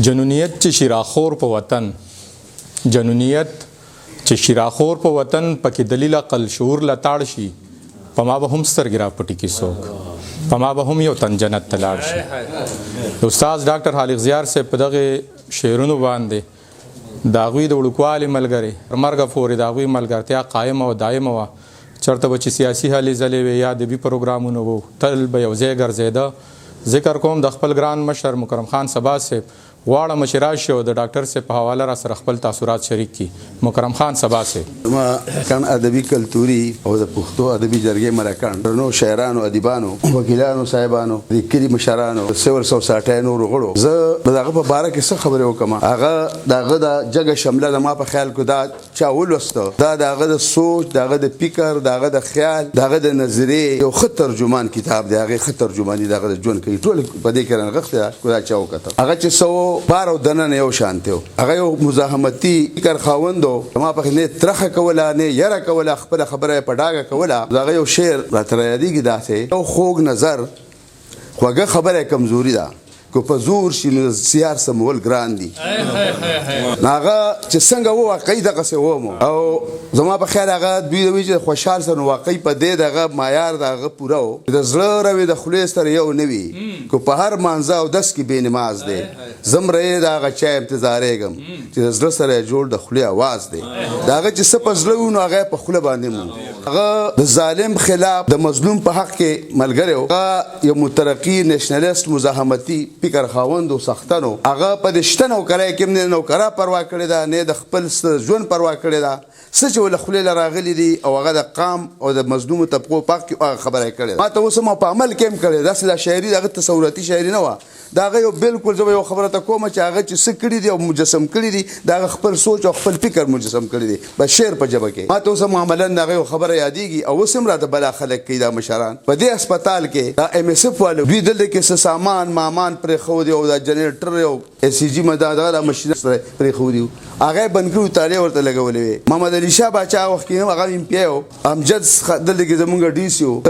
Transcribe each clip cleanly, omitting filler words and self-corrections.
جنونیت چې شیراخور په وطن، جنونیت چې شیراخور په وطن، پکې دلیل عقل شعور لتاړ شي، په ما به هم سترګې را پټې کړي څوک، په ما به هم یو تن جنت ته لاړ شي. استاد ډاکټر خالق زیار صاحب په دغه شعرونو باندې د هغوی د وړوکوالي ملګرې تر مرګه پورې د هغوی ملګرتیا قایمه او دایمه وه. چېرته به چې سیاسي هلې ځلې وې یا ادبي پروګرامونه وو، تل به یو ځای ګرځېده. ذکر کوم د خپل ګران مشر مکرم خان صبا صاحب، غواړم چې راشي او د ډاکټر صاحب په حواله را سره خپل تاثرات شریک کړي. مکرم خان صبا صاحب. زما کڼ ادبي کلتوري او د پښتو ادبي جرګې مرکڼ درنو شاعرانو، ادیبانو، وکیلانو صاحبانو، د کلي مشرانو، د سول سوسایټۍ نورو غړو، زه د هغه په باره کې څه خبرې وکړم؟ هغه د هغه د جګه شمله زما په خیال کې دا چا ولوسته، دا د هغه د سوچ، د هغه د فکر، د هغه د خیال، د هغه د نظریې یو ښه ترجمان کتاب دی. هغې ښه ترجماني د هغه د ژوند کوي، ټول په دې کې رانغښتې ده. که دا چا وکتل، هغه چې څه و، بار او دننه یو شانتی و. هغه یو مزاحمتي فکر خاوند و، زما پکې نه ترخه کوله نه یره کوله، خپله خبره یې په ډاګه کوله. د هغه یو شعر راته رایادېږي داسې: یو خوږ نظر خوږه خبره کمزوري ده، که په زور شي نو زیار سمول ګران دي. هغه چې څنګه و، واقعي دغسې وم. او زما په خیال هغه دوی وی چې خوشحال سره واقعي په دې دغه معیار د هغه پوره و. د زړه روي د خولې سره یو نه وي، که په هر مانځه او دس کې بې نماز دی، زمره یې د هغه چا انتظارېږم چې د زړه سره جوړ د خولې اواز دی. د هغه چې څه په زړه وو نو هغه په خوله باندې مو. هغه د ظالم خلاف د مظلوم په حق کې ملګری و. هغه یو مترقي نشنلیست مزاحمتي فکر خاوند او سختنو. هغه په دې شته نوکرۍ کې هم نه نوکرا پروا کړې ده، نه د خپل ژوند پروا کړې ده. څه چې له خولې له راغلي دي او هغه د قام او د مظلومو طبقو په حق کې هغه خبره یې کړې ده. ما ته اوس هم په عمل کې هم کړې. داسې دا شاعري د هغه تصوراتي شاعري نه وه، د هغه یو بالکل زه به یو خبره ته کوم چې هغه چې څه کړي دي او مجسم کړي دي، د هغه خپل سوچ او خپل فکر مجسم کړي دي په شعر په ژبه کې. ما ته اوس هم عملاً د هغه یو خبره یادېږي او اوس هم راته بلا خلک کوي دا مشران. په دې هسپتال کې دا ایم ایس اف والو دوی دلته کې څه سامان مامان پرېښودی او دا جنریټر او ای سي جي دا دغه مشین سره پرېښودي وو، هغه یې بند کړي وو، تالې ورته لګولې وې. محمد علي شاه باچا هغه وخت کې هم هغه ایم پي و، امجد دلته کې زمونږ ډي سي و،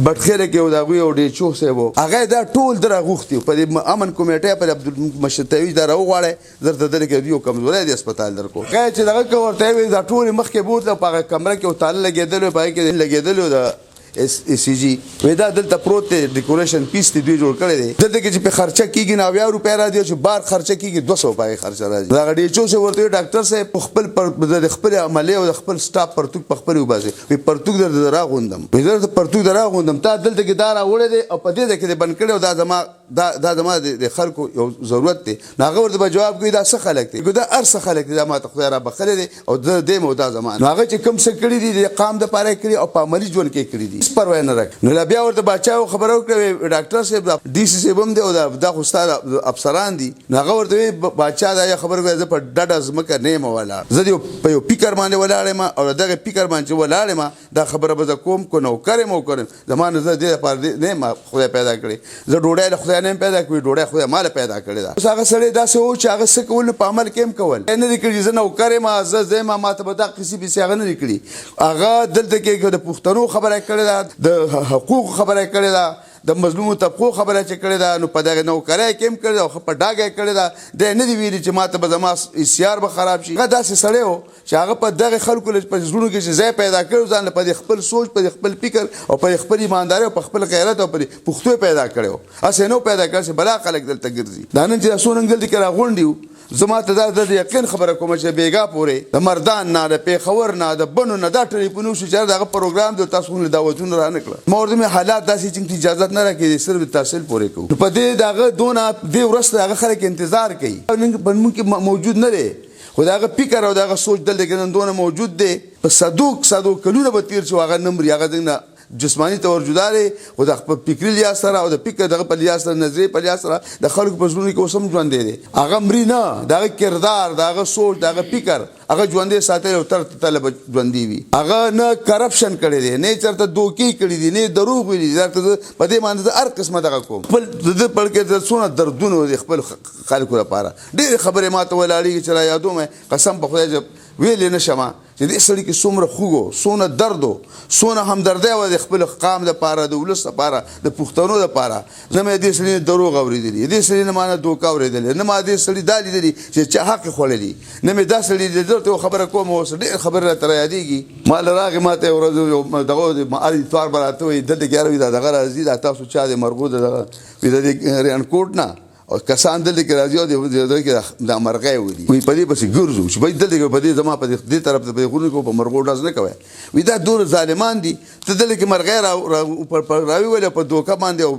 بټخېله کې و، د هغوی یو ډي چو صاحب و. هغه یې دا ټول ده راغوښتي وو په دې امن کمېټۍ پر عبدالمشتوي دا راوغواړی درته دلته کې یو کمزوری دی هسپتال درکو. هغه یې چې دغه که ورته یې ویل دا ټول یې مخکې بوتله، په هغه کمره کې یو تاله لګېدلې وه، په هغې کې لګېدلې وه د ای سي جي، وی دا دلته پروت دی، ډیکوریشن پیس دی، دوی جوړ کړی دی. دلته کې چې په خرچه کېږي نو 70 روپۍ راځي، چې بار خرچه کېږي 200 روپۍ خرچه راځي. دغه ډي ایچ او صاحب ورته وی ډاکټر صاحب په خپل پر د خپل عملې او د خپل سټاف پرتوګ په خپل وباسي. وی پرتوګ درته راغوندم، وی درته پرتوګ در راغوندم، تا دلته کې دا راوړی دی او په دې ځای کې دې بند کړی او دا زما د خلکو یو ضرورت دی. نو هغه ورته به جواب کوي دا څه خلک دي؟ دا هر څه خلک دي، دا ما ته خدای را بخښلی دی او زه دیم او دا زما. نو هغه چې کوم څه کړي دي د قام دپاره یې کړي او په عملي ژوند کې یې کړي دي، هېڅ پروا یې نه راکړي. نو لا بیا ورته باچا یو خبره وکړه، وی ډاکټر صاحب دا ډي سي صاحب هم دی او دا خو ستا افسران دي. نو هغه ورته وی باچا دا یو خبره وکړه، زه په ډډه ځمکه نه یم ولاړ، زه په یو فکر باندې ولاړ یم او دغه فکر باندې چې ولاړ یم دا خبره به زه کوم، که نوکر یم او که نه، زما نه زه دې لپاره دې نه یم خدای پیدا کړی، زه ډوډۍ له خدای نه یم پیدا کړی، ډوډۍ خدای ما له پیدا کړې ده. اوس هغه سړی داسې و چې هغه څه کول نو په عمل کې هم کول، نه دي کړي چې زه نوکر یم، زه زه یم، ما ته به دا قصې پیسې هغه نه دي کړي. هغه دلته کې د پښتنو خبره کړې ده، د حقوقو خبره کړې ده، د مظلومو طبقو خبره چې کړې ده، نو په دغه نوکرۍ کې هم کړې ده او ښه په ډاګه یې کړې ده. دی نه دي ویلي چې ما ته به زما سیار به خراب شي. هغه داسې سړی و چې هغه په دغه خلکو له په زړونو کې چې ځای پیدا کړی و، ځان له په دې خپل سوچ، په دې خپل فکر او په دې خپل ایماندارۍ او په خپل غیرت او په دې پښتو یې پیدا کړی و. هسې نه و پیدا کړی چې بلا خلک دلته ګرځي. دا نن چې دا څو نن دلته کې راغونډ یو، زما ته دا د یقین خبره کوم چې بېګا پورې د مردان نه، د پېښور نه، د بنو نه دا ټلیفون وشو چې دغه پروګرام دی، تاسو خو دعوتونه را نه کړه. ما ورته وویل حالات داسې چې اجازت نه راکړي، صرف د تحصیل پورې کوو. نو په دې د هغه دونه دې ورځ ته هغه خلک انتظار کوي. نن په موږ کې موجود نه دی، خو د هغه فکر او د هغه سوچ دلته کې نن دونه موجود دی، په صدو صدو کلونه به تېر شي هغه نه مري. هغه څنګه جسماني طور جدا دی، خو د خپل فکري لحاظ سره او د فکر دغه په لحاظ سره، نظریې په لحاظ سره د خلکو په زړونو کې اوس هم ژوندی دی. هغه مري نه، د هغه کردار، د هغه سوچ، د هغه فکر هغه ژوندی ساتلی او تر تله به ژوندی وي. هغه نه کرپشن کړی دی، نه یې چېرته دوکې کړي دي، نه یې دروغ ویلي دي. درته زه په دې باندې زه هر قسمه دغه کوم. خپل د ده پړ کې زه څونه دردونه دي خپل خلکو لپاره، ډېرې خبرې ما ته ولاړېږي چې را یادوم یې، قسم په خدای چې ویلې نه شم. چې دې سړي کې څومره خوږ و، څونه درد و، څونه همدردی وه د خپل قام دپاره، د ولس دپاره، د پښتنو دپاره. نه مې دې سړي نه دروغ اورېدلي، دې سړي نه ما نه دوکه اورېدلې، نه ما دې سړي دا لیدلي چې چا حق یې خوړلي، نه مې دا سړي لیدلی. زه ورته یوه خبره کوم، اوس ډېر خبرې راته رایادېږي. ما له راغی، ما ته یوه ورځ یو دغه هر اتوار به راته وایي، دلته کې یاره وي دا دغه راځي، دا تاسو چا دی مرغو د دغه وي د دې ریانکوټ نه او کسان دلته کې راځي او دې کې دا مرغۍ ولي، وي په دې پسې ګرځو چې بھائی دلته کې په دې زما په دې طرف ته په دې غرونو کې په مرغو ډز نه کوي. وي دا دور ظالمان دي، ته دلته کې مرغۍ راوي ولې په دوکه باندې او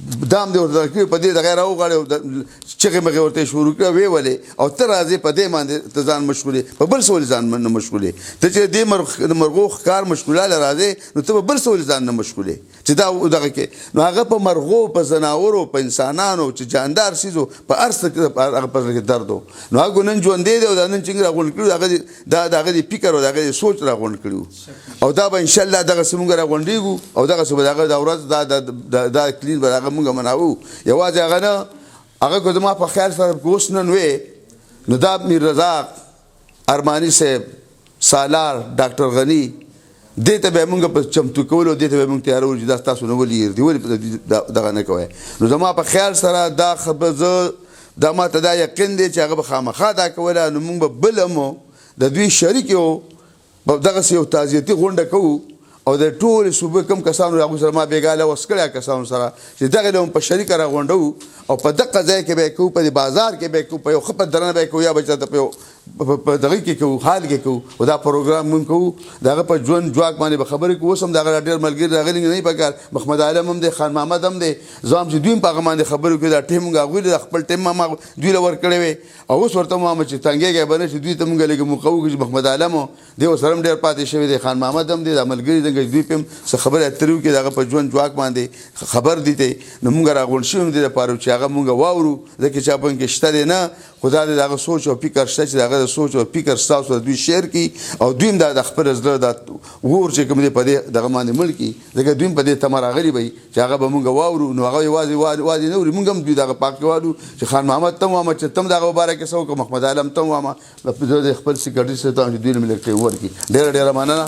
دام دې ورته کړی، په دې دغه راوغاړې او چغې مغې ورته شروع کړې وی ولې، او ته راځې په دې باندې ته ځان مشغولې، په بل څه ولې ځان نه مشغولې؟ ته چې دې مرغو ښکار مشغولاله راځې نو ته په بل څه ولې ځان نه مشغولې چې دا دغه کې؟ نو هغه په مرغو، په ځناورو، په انسانانو چې جاندار څیزو په هر څه کې هغه په زړه کې درد و. نو هغه نن ژوندی دی او دا نن چې موږ راغونډ کړو هغه دا د هغه د فکر او د هغه د سوچ راغونډ کړو، او دا به انشاءالله دغسې موږ راغونډېږو او دغسې به د هغه دا ورځ دا کلین به هغه موږ مناوو. یوازې هغه نه، هغه که زما په خیال سره که اوس نن وی نو دا میر رزاق ارماني صاحب، سالار، ډاکټر غني، دې ته به موږ په چمتو کولو، دې ته به موږ تیارولو چې دا ستاسو نه ولې هېر دي، ولې دغه نه کوی. نو زما په خیال سره دا خبره زه دا ما ته دا یقین دی چې هغه به خامخا دا کوله. نو موږ به بل هم د دوی شریک یو په دغسې یو تعزیتي غونډه کوو او د ټولې صوبې کوم کسانو هغوی سره ما بېګا لوس کړی کسانو سره چې دغه له هم په شریکه راغونډوو او په دقه ځای کې به یې کوو، په دې بازار کې به یې کوو، په یو ښه په درنه به یې کوو، یا به چېرته په یو په دغه کې کوو، حال کې کوو. او دا پروګرام مونږ کوو، د هغه په ژوند ځواک باندې به خبرې کوو. اوس هم د هغه ډېر ملګري راغلي نه په کار، محمد عالم هم دی، خان محمد هم دی، زه هم چې دوی هم په هغه باندې خبرې کوي. دا ټیم مونږ هغوی له خپل ټیم ما دوی له ورکړی وی او اوس ورته وایم چې تنګېږی به نه چې دوی ته مونږ لږ موقع وکړو چې محمد عالم دی ورسره هم ډېر پاتې شوی دی، خان محمد هم دی، دا ملګري څنګه چې دوی پرې هم څه خبرې اترې وکړي، د هغه په ژوند ځواک باندې خبر دي ته. نو مونږ راغونډ شوي هم دې دپاره چې هغه مونږ واورو، ځکه چې په کې شته دی نه، خو دا د هغه سوچ او فکر شته چې د هغه د سوچ او فکر ستاسو دوی شیر کړي او دوی هم دا د خپل زړه دا ور چې کوم دی په دې دغه باندې مړ کړي، ځکه دوی هم په دې تمه راغلي وي چې هغه به مونږ واورو. نو هغه یوازې وازې نه اوري، مونږ هم دوی دغه پاک والو چې خان محمد ته هم وایم چې ته هم د هغه مبارک څه وکړه، محمد عالم ته هم وایم، زه د خپل سیکرټري سره ته هم چې دوی له مې لږ ټیم ورکړي. ډېره ډېره مننه.